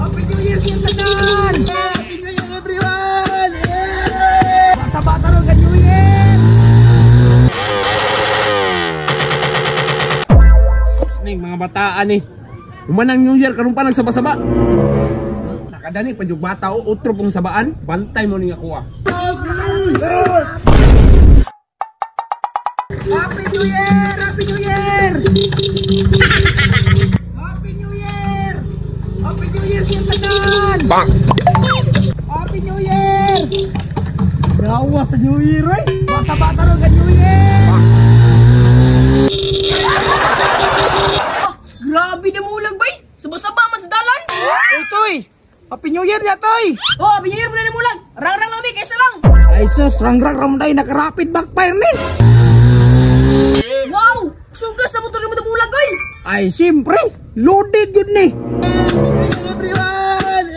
Happy New Year sa tanan! Happy New Year everyone! Yeah! Sa bata ron ka New Year! Ning mga bataan eh. Human ang New Year karon pa nagsaba-saba. Nakadani pa jug bata o utro pong sabaan, bantay mo ning ako ah. Happy New Year! Happy New Year! Happy New Year! Happy New Year sa tanan! Bang! Happy New Year! Gawa sa New Year eh! Basta bata ron ka New Year! Grabe na mulag bay! Saba-saba man sa dalan! Uy, Toy! Happy New Year niya, Toy! Oh, Happy New Year mo na mulag! Rang-rang lami kaysa lang! Ay sus, rang-rang ramday, naka-rapid backfire ni! Wow! Sugas sa motor mo na mulag oy! Ay, siyempre! Loaded yun ni! Everyone!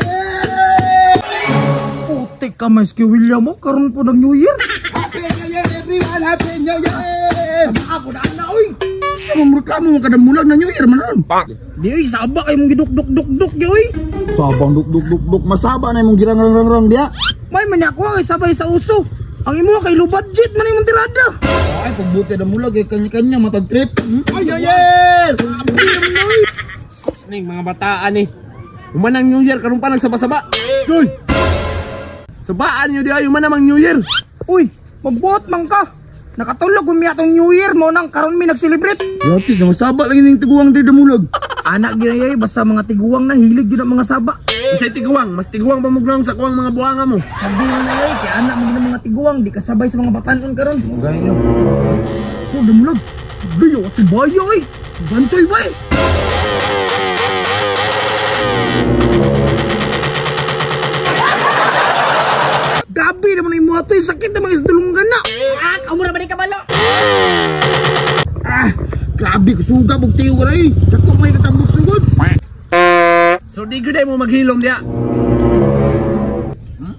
Putik ka, Maski William mo, karon po ng New Year! Happy New Year, everyone! Happy New Year! Ako na, ana, oy! Sa mamreklamo mo kada mulag na New Year man ron. Di oy, saba kay mong giduk-duk-duk-duk di oy. Sabang duk duk duk duk masaba na imong girang-rang-rang diya. May man ako ang sabay sa uso. Ang imo kay low budget man imong tirada. Ay pagbuti na mulag kay kanya-kanya matag trip. Ay New Year! Sus ning mga bataan eh. Human ang New Year karon pa nagsaba-saba. Stoy. Sabaan niyo di ay human namang New Year. Uy, magbuot man ka. Nakatulog umi atong New Year mo nang karon mi nag-celebrate. Gratis na masaba lagi ning tiguang diri damulag. Anak ginayay basta mga tiguang na hilig yun ang mga saba. Unsay tiguang, mas tiguang pa mo sa kuang mga buanga mo. Sabi nga na ay kay anak mo gina mga tiguang di kasabay sa mga batanon karon. Gani no. So damulag. Dayo at bayo oy. Bantoy bay. Gabi naman imo atoy sakit na mga isdulungan na. Ah, kamu ra ba ni kabalo? Ah, grabe kusuga bug tiyo ka eh. Dako may katambok sugod. So di gyud mo maghilom diya.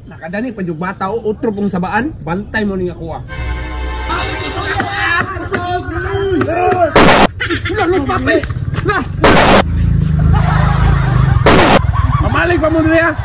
Nakadani pa jug bata o utro pong sabaan, bantay mo ning ako ah. Lah, papi. Lah. Pamalig pa mo diri ah.